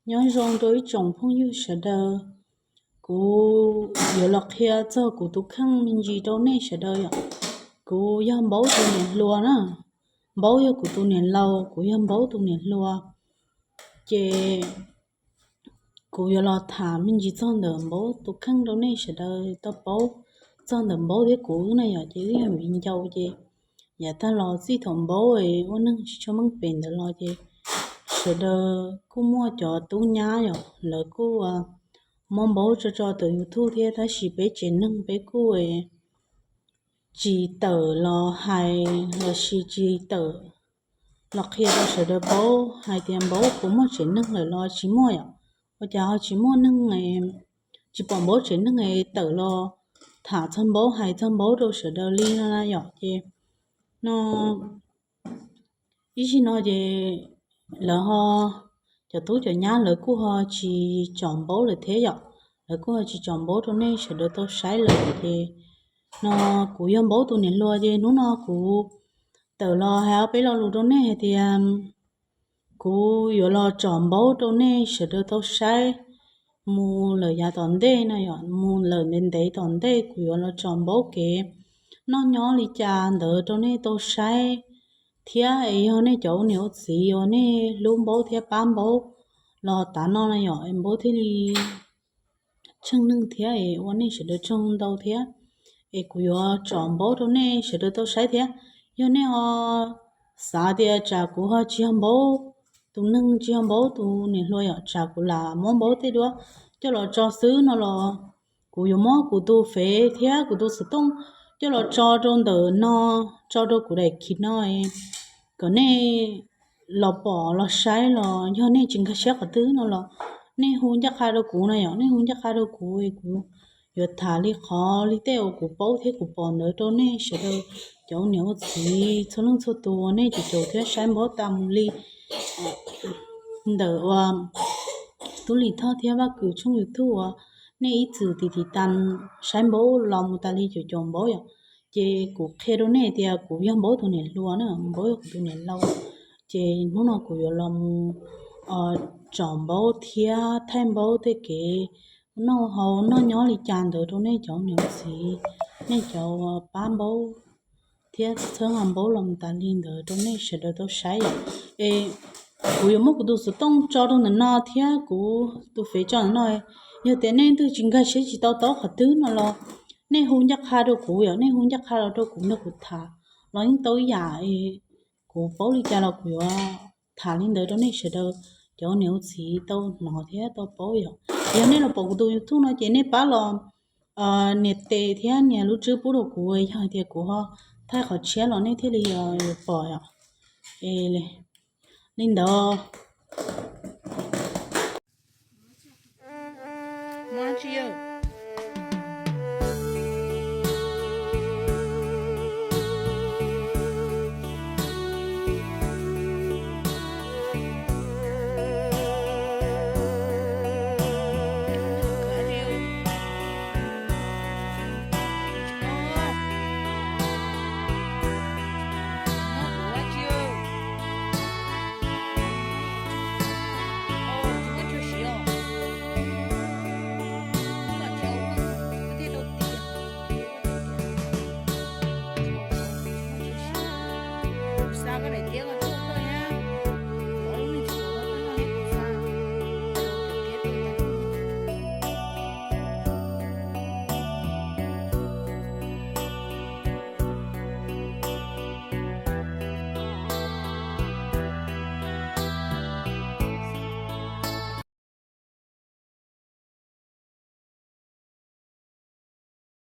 Nyob zoo rau ib tsoom phooj ywg sawv daws, kuv yuav los qhia txog kuv tus kheej me ntsis rau nej sawv daws yom. Kuv yog Npaub tus niam hluas na, Npaub yog kuv tus niam laus, kuv yog Npaub tus niam hluas. Ces kuv yuav los tham me ntsis txog ntawm Npaub tus kheej rau nej sawv daws tau paub txog ntawm Npaub thiab kuv na yom. Ces wb yog viv ncaus ces yav tag los txij thaum Npaub ua neeg tsis tshua meej pem ntawd los ces sawv daws kuj muaj cov tub nyab yom, lawv kuj muab Npaub tso tso ntawm YouTube thiab, tab sis peb tsev neeg peb kuj tsis tawm los hais los sis tsis tawm los qhia rau sawv daws paub hais tias Npaub puas muaj tsev neeg lawm los tsis muaj yom. Ua cas ho tsis muaj neeg, tsis pom Npaub tsev neeg tawm los tham txog Npaub hais txog Npaub rau sawv daws li no na yom. Ces no ib zaug no ces lawv ho, cov tub cov nyab lawv kuj ho tsis tsom Npaub lawm thiab yom. Lawv kuj ho tsis tsom Npaub rau nej sawv daws tau saib lawm ces no kuv yog Npaub tus niam hluas ces hnub no kuv tawm los hais ob peb lo lus rau nej hais tias kuv yuav los tsom Npaub rau nej sawv daws tau saib mus lawm yav tom ntej no yom, mus lawm ntev ntev tom ntej kuv yuav los tsom Npaub kev noj nyob li cas ntawd rau nej tau saib thiab. Es yog nej cov ua niam ua txiv uas nej hlub Npaub thiab pab Npaub los tav no na yom, es Npaub thiaj li tsheej neeg thiab es ua nej sawv daws tsaug ntau thiab. Es kuv yuav tsom Npaub rau nej sawv daws tau saib thiab. Yog nej ho xav tias tsam kuv ho tsis yog Npaub tus neeg, tsis yog Npaub tus niam hluas yom, tsam kuv lam muab Npaub tej duab coj los tso xwb no los kuv yuav muab kuv tus Fev thiab kuv tus xov tooj coj los tso rau ntawm no, tso rau kuv daim khiv no, kom nej los pom los saib los yog nej tsis nkag siab qhov twg no los nej hu ncaj qha rau kuv na yom, nej hu ncaj qha rau kuv, kuv yuav tham li qhov li tej uas kuv paub thiab kuv pom ntawd rau nej sawv daws cov ua niam ua txiv txhua leej txhua tus uas nej caum caum thiab saib Npaub tas mus li ntawm uas Tub Lis Thoj thiab Vaj Kws tshooj YouTube uas nej ib txwm tiv tiv tas saib Npaub los mus tas li caum caum Npaub yom. Ces kuv qhia rau nej tias kuv yog Npaub tus niam hluas na, Npaub yog kuv tus niam laus. Ces hnub no kuv yuav los mus tsom Npaub thiab thaij Npaub tej kev noj haus noj nyob li cas ntawd rau nej cov niam txiv, nej cov pab Npaub thiab txhawb nqa Npaub los mus tas li ntawd rau nej sawv daws tau saib yom. Es kuv yuav muab kuv tus xov tooj tso rau ntawm no thiab kuv tus Fev tso ntawm no. Yog tias nej leej twg tsis nkag siab tsis tau taub qhov twg no los nej hu ncaj qha rau kuv yom, nej hu ncaj qha los rau kuv nrog kuv tham los yeej tau ib yam. Kuv paub li cas los kuv yuav tham li ntawd rau nej sawv daws cov niam ua txiv tau hnov thiab tau paub yom. Yog nej los pom kuv tus YouTube no ces nej pab los nias tes thiab nias lub tswb pub rau kuv, yog hais tias kuv ho thaij qhov tshiab los nej thiaj li yuav pom yom. Li ntawd